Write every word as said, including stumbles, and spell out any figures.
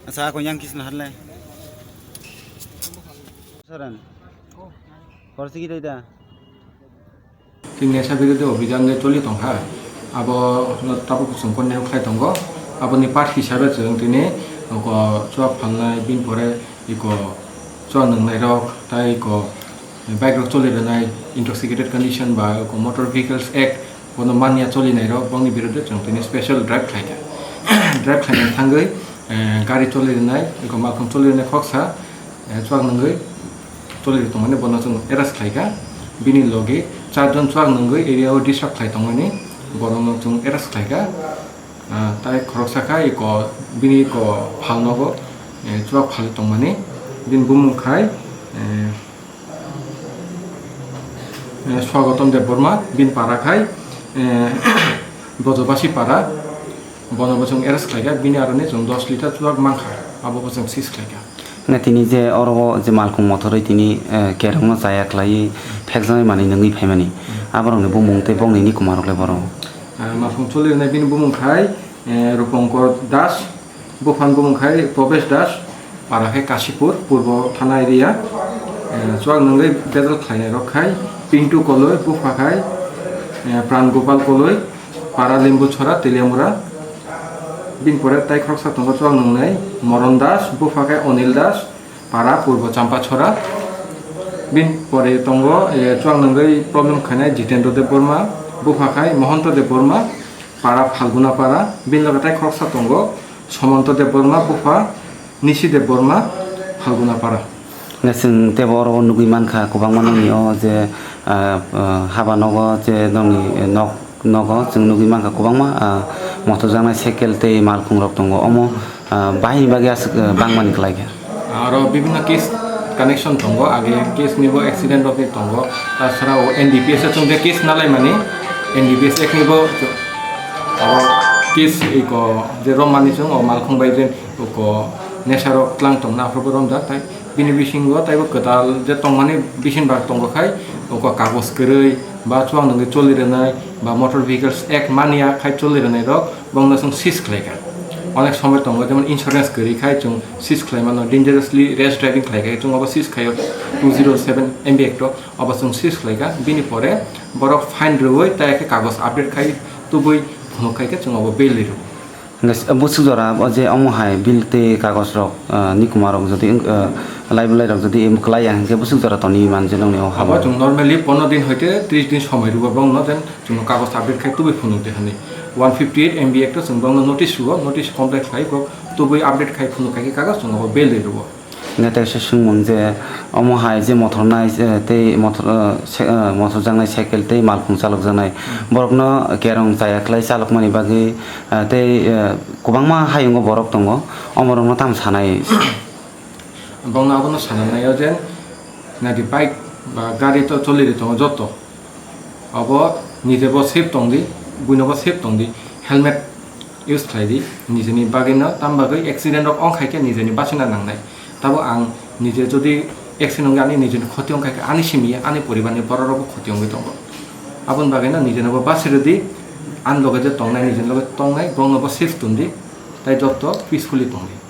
Acha, ako yang kisna harle. Saran. Korsi kita ida. Tini nesa birodhi obhijan de choli tongkha. Abo no tabuk chwng continue khlai tongo. Aboni part hisabe chwng tini oko chuak phalnai, bin pore iko chuak nwngnai rok, tai iko bike rok choli rwnai, intoxicated condition ba iko Motor Vehicles Act bono manya choli nai rok, bongni birodhe chwng tini special drive khlai kha. Drive khlaina thangwi, eh, gari choli rwnai, iko malkhung choli rwnai khoksa, eh, chuak nungwi choli tongmani bono chwng arrest khlai kha. Bini logi charjon chuak nungwi area o disturb khlai tongmani, bono chwng arrest khlai kha. Ah, tai khoroksa kha iko, bini iko phalnogo, eh, chuak phal tongmani. Bini bumung khai, eh, eh, Swagotom Debbarma, bini para khai, eh, Bojobasi para, bono bo chwng arrest khlai kha, bini aroni chwng dos litre chuak mankha, abo bo chwng seize khlai kha. Hwnkhe tini je oro o je malkhung mothorwi tini, eh, kerongno chaya khlaiwi phekjaknai manwi nungwi phaimani, aborokni bumung tei bongni nikumarok le borok. Ah, malkhung choli rwnai bini bumung khai, eh, Rupankor Das, buphang bumung khai Probesh Das, para khai Kashipur, Purbo Thana area. Eh, chuak nungwi bejal khlainai rok khai Pintu Koloi, bupha khai, eh, Pran Gopal Koloi, para Limbuchhora, Teliamura. Bini pore tai khoroksa tongo chuak nungnai Moron Das, bupha khai Onil Das, para Purbo Champachhora. Bini pore tongo, eh, chuak nungwi problem khainai Jitendra Debbarma, bupha khai Mohonto Debbarma, para Phalguna para. Bini loge tai khoroksa tongo Somonto Debbarma, bupha Nisi Debbarma, Phalguna para. Hwnkhe chwng teibo oro o nugwi mankha kwbangma nokni o je, ah, ah, haba nogo je nokni nok, nogo chwng nugwi mankha kwbangma, ah, mothokjaknai cycle tei malkhung rok tongo. Omo, ah, bahini bagwi aswk, ah, bangmani kwlai kha. Aro bibhinno case connection tongo, age case ni bo accident rok ni tongo, ta chwra o N D P S o chwng je case nalaimani, N D P S Act ni bo aro case iko je romani chwng o malkhung bai je iko nesha rok tlang tongna aphuru bo romjak, tai bini bisingo taibo kwtal je tongmani bisinbak tongo khai, oko kagoj kwrwi ba chuak nungwi choli rwnai ba Motor Vehicles Act manya khai choli rwnai rok bongno chwng seize khlai kha. Onek somoi tongo, jemon insurance kwrwi khai chwng seize khlai mano, dangerously rash driving khlai khai chwng obo seize khaio two zero seven M B Act o, obo chwng seize khlai kha. Bini pore borok fine rwui tai khe kagoj update khai tubui phunuk khai khe chwng obo bail rw. Hwnkhe bwswk jora o je omo hai bill tei kagoj rok, ah, nikuma rok jodi wng, ah, lai bolai rok jodi em kwlai ya hwnkhe bwswk jora toni manje nongni o habo. Abo chwng normally pono din hoite tris din somoi rwo bongno, then chwngno kagoj update khai tubui phunuk de hwnwi. One fifty eight M B Act o chwng bongno notice rwo, notice complex khai bo tubui update khai phunuk khai khe kagoj chwng abo bail rwo. Hwnkhe teisa swngmung je omo hai je mothor nai, eh, tei mothor, eh, se-, eh, mothor jaknai cycle tei malkhung chalok jaknai borokno kerong chaya khlai chalokmani bagwi, eh, tei, eh, kwbangma hayungo borok tongo, omorokno tamo sanai? Bongno abono sana naio je nadi bike ba gari to choli ri tongo joto. Obo nijebo safe tongdi, buinobo safe tongdi, helmet use khlaidi, nijeni bagwino, tam bagwi accident rok wng khaikhe nijeni bachina nangnai. Tabo ang nije jodi accident wngwi ani nijeni khoti wng khaikhe ani simi ani poribarni bororokbo khoti wngwi tongo. Aboni bagwino nijenobo bachirwdi, ani loge je tongnai, nijeni loge tongnai, boroknobo safe tongdi, tai joto peacefully tongdi.